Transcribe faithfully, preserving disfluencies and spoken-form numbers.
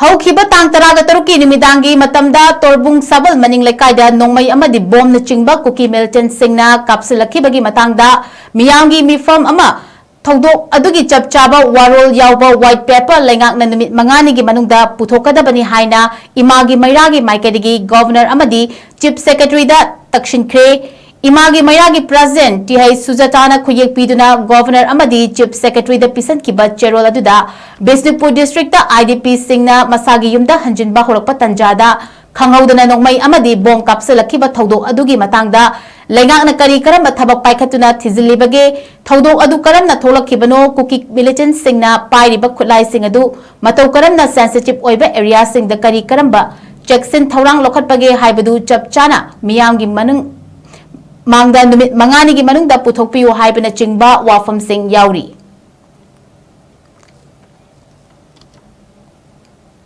ꯍꯧꯈꯤꯕ ꯇꯥꯡ ꯇꯔꯥꯒ ꯇꯔꯨꯛꯀꯤ ꯅꯨꯃꯤꯗꯥꯡꯒꯤ ꯃꯇꯝꯗ ꯇꯣꯔꯕꯨꯡ ꯁꯥꯕꯜ ꯃꯅꯤꯡ ꯂꯩꯀꯥꯏꯗ ꯅꯣꯡꯃꯩ ꯑꯃꯗꯤ ꯕꯣꯝꯅꯆꯤꯡꯕ ꯀꯨꯀꯤ militantꯁꯤꯡꯅ ꯀꯥꯞꯁꯤꯜꯂꯛꯈꯤꯕꯒꯤ ꯃꯇꯥꯡꯗ ꯃꯤꯌꯥꯝꯒꯤ ꯃꯤꯐꯝ ꯑꯃ ꯊꯧꯗꯣꯛ ꯑꯗꯨꯒꯤ ꯆꯞ ꯆꯥꯕ ꯋꯥꯔꯣꯜ ꯌꯥꯎꯕ white paper ꯂꯩꯉꯥꯛꯅ ꯅꯨꯃꯤꯠ ꯃꯉꯥꯅꯤꯒꯤ ꯃꯅꯨꯡꯗ ꯄꯨꯊꯣꯛꯀꯗꯕꯅꯤ ꯍꯥꯏꯅ ꯏꯃꯥꯒꯤ ꯃꯩꯔꯥꯒꯤ ꯃꯥꯏꯀꯩꯗꯒꯤ Governor ꯑꯃꯗꯤ Chief Secretaryꯗ ꯇꯛꯁꯤꯟꯈ꯭ꯔꯦ꯫ ꯏꯃꯥꯒꯤ ꯃꯩꯔꯥꯒꯤ President ꯇꯤꯍꯩ ꯁꯨꯖꯥꯇꯥꯅ ꯈꯨꯌꯦꯛ ꯄꯤꯗꯨꯅ Governor ꯑꯃꯗꯤ Chief Secretaryꯗ ꯄꯤꯁꯤꯟꯈꯤꯕ ꯆꯦꯔꯣꯜ ꯑꯗꯨꯗ ꯕꯤꯁꯅꯨꯄꯨꯔ districtꯇ IDPꯁꯤꯡꯅ ꯃꯁꯥꯒꯤ ꯌꯨꯝꯗ ꯍꯟꯖꯤꯟꯕ ꯍꯧꯔꯛꯄ ꯇꯟꯖꯥꯗ ꯈꯪꯍꯧꯗꯅ ꯅꯣꯡꯃꯩ ꯑꯃꯗꯤ ꯕꯣꯝ ꯀꯥꯞꯁꯤꯜꯂꯛꯈꯤꯕ ꯊꯧꯗꯣꯛ ꯑꯗꯨꯒꯤ ꯃꯇꯥꯡꯗ ꯂꯩꯉꯥꯛꯅ ꯀꯔꯤ ꯀꯔꯝꯕ ꯊꯕꯛ ꯄꯥꯏꯈꯠꯇꯨꯅ ꯊꯤꯖꯤꯜꯂꯤꯕꯒꯦ? ꯊꯧꯗꯣꯛ ꯑꯗꯨ ꯀꯔꯝꯅ ꯊꯣꯛꯂꯛꯈꯤꯕꯅꯣ? ꯀꯨꯀꯤ militantꯁꯤꯡꯅ ꯄꯥꯏꯔꯤꯕ ꯈꯨꯠꯂꯥꯏꯁꯤꯡ ꯑꯗꯨ ꯃꯇꯧ ꯀꯔꯝꯅ sensitive ꯑꯣꯏꯕ areaꯁꯤꯡꯗ ꯀꯔꯤ ꯀꯔꯝꯕ ꯆꯦꯛꯁꯤꯟ ꯊꯧꯔꯥꯡ ꯂꯧꯈꯠꯄꯒꯦ ꯍꯥꯏꯕꯗꯨ ꯆꯞ ꯆꯥꯅ ꯃꯤꯌꯥꯝꯒꯤ ꯃꯅꯨꯡ ꯃꯥꯡꯗ ꯅꯨꯃꯤꯠ ꯃꯉꯥꯅꯤꯒꯤ ꯃꯅꯨꯡꯗ ꯄꯨꯊꯣꯛꯄꯤꯌꯨ ꯍꯥꯏꯕꯅꯆꯤꯡꯕ ꯋꯥꯐꯝꯁꯤꯡ ꯌꯥꯎꯔꯤ꯫